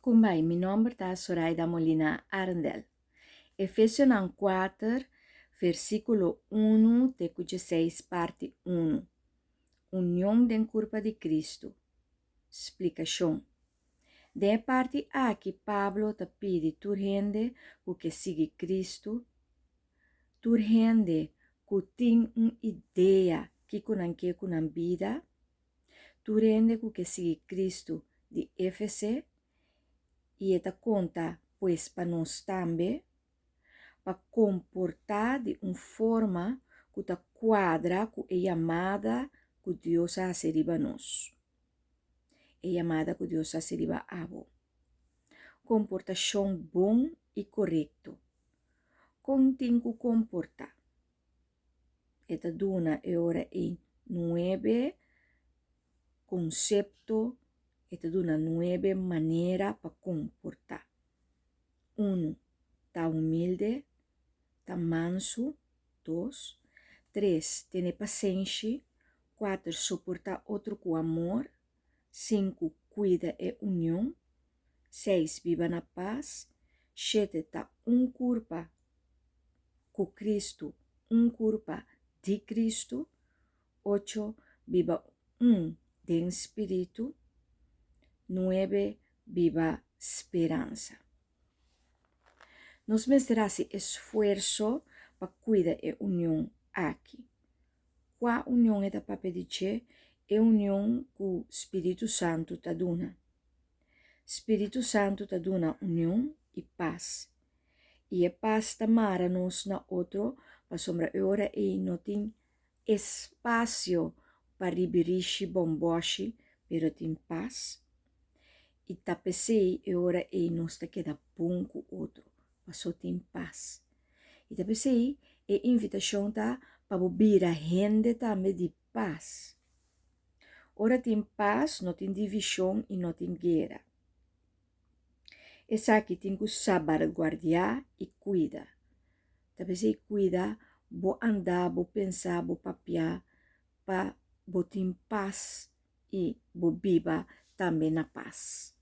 Kumbai, mi nòmber ta Soraida Molina Arendel. Efesionan kuater, versíkulo unu te ku dieseis parti unu. Union den kurpa di Kristu. Splikashon. Den e parti aki Pablo ta pidi tur hende ku ke sigui Kristu, tur hende ku tin un idea kiko nan ke ku nan bida, Tur hende ku ke sigui Kristu di Efese, i e ta konta pues pa nos tambe, pa komportá di un forma ku ta kuadra ku e yamada ku Dios a hasi riba nos. E yamada ku Dios a hasi riba abo. Komportashon bon i korekto. Kon tin ku komportá? E ta duna e ora ei nuebe konsepto, e ta duna nuebe manera pa komportá. Unu, ta humilde, ta mansu, dos, tres, tene pasenshi, kuater, soportá otro ku amor, sinku, kuida e union, seis, biba na pas, shete, ta un kurpa ku Kristu, un kurpa di Kristu, ocho, biba un den spiritu, nuebe, biba speransa. Nos mester hasi esfuerso pa kuida e union aki. Kua union e ta papia di dje? E union ku spiritu santu ta duna. Spiritu santu ta duna union i pas. I e pas ta mara nos na otro pasobra e ora ei no tin espasio pa ribirishi bòmbòshi pero tin pas. I ta p'esei e ora ei nos ta keda bon ku otro paso tin pas. I ta p'esei e invitashon ta pa bo bira hende tambe di pas. Ora tin pas no tin divishon i no tin guera. Esaki tin ku sabarguardiá i kuida. Ta p'esei kuida bo andá, bo pensá, bo papiá pa bo tin pas i bo biba tambe na pas.